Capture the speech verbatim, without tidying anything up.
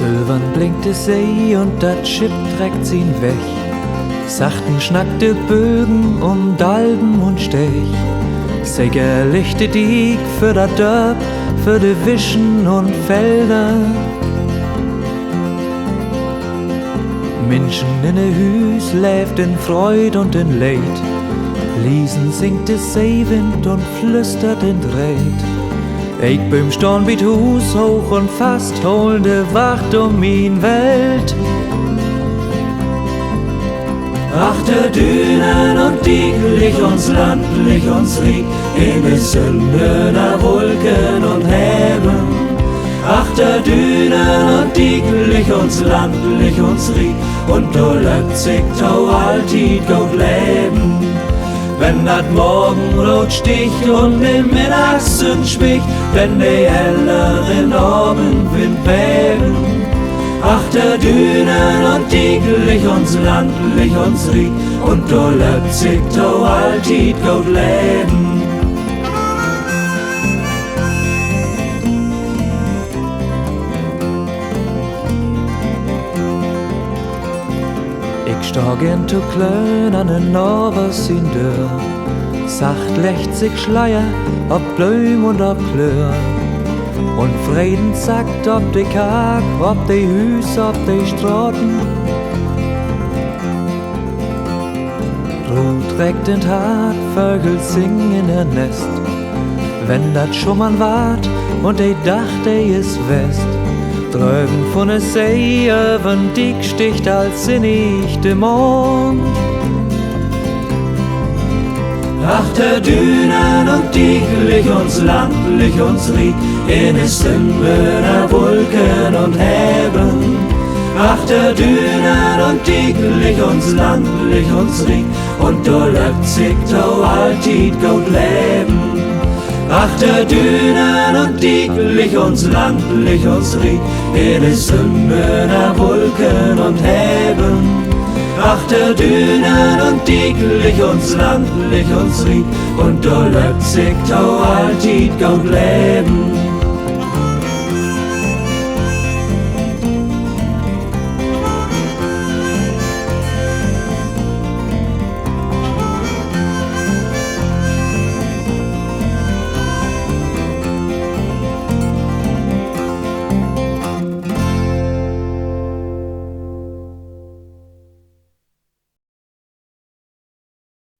Sülvern blinkt de See un dat Schipp treckt sien Weg. Sachten snackt de Bögen um Dalven un Steg. Seker liggt de Diek för dat Dörp, för de Wischen un Felder. Minschen in de Hüüs leevt in Freud un in Leed. Liesen singt de Seewind un flüstert in't Reet. Eekbööm stahn bi't Huus hooch un fast, holen de Wacht um mien Welt. Achter Dünen un Diek liggt uns Land, liggt uns Riek, in de Sünn, ünner Wulken un Heven. Achter Dünen un Diek liggt uns Land, liggt uns Riek, un dor lönt sik to alltiet goot leven. Wenn dat Morgenroot stiggt un de Middagssünn smiegt, wenn de Ellern in'n Avendwind beven. Achter Dünen un Diek liggt uns Land, liggt uns Riek, un dor lönt sik to alltiet goot leven. Ik stah geern to klöön an en Navers sien Döör. Sacht leggt sik Sleier op Blööm un op Klöör. Un Freden sackt op de Kark, op de Hüüs, op de Straten. Roh treckt in't Hart, Vögel singen in ehr Nest. Wenn dat Schummern warrt un de Dag, de is west, dröven vun de See över'n Diek stiggt al sinnig de Maan. Achter Dünen un Diek liggt uns Land, liggt uns Riek, in de Sünn, ünner Wulken un Heven. Achter Dünen un Diek liggt uns Land, liggt uns Riek, un dor lönt sik to alltiet goot leven. Achter Dünen un Diek liggt uns Land, liggt uns Riek, in de Sünn, ünner Wulken un Heven. Achter Dünen un Diek liggt uns Land, liggt uns Riek, un dor lönt sik to alltiet goot leven.